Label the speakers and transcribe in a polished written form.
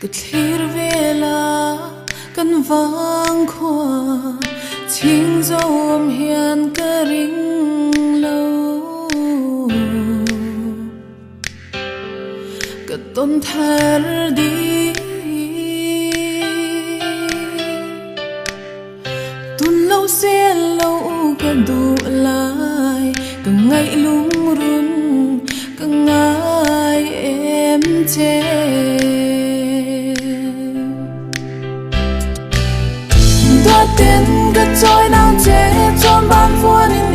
Speaker 1: Ka thlir vel a kan vang khua chhing zo awm hian ka ring lo. Ka tawn thar di. Tun lo sel lo ka duh lai ka ngaih lungrun ka ngai em che. Dawt ten ka chawi nang che chuan ban fuan in.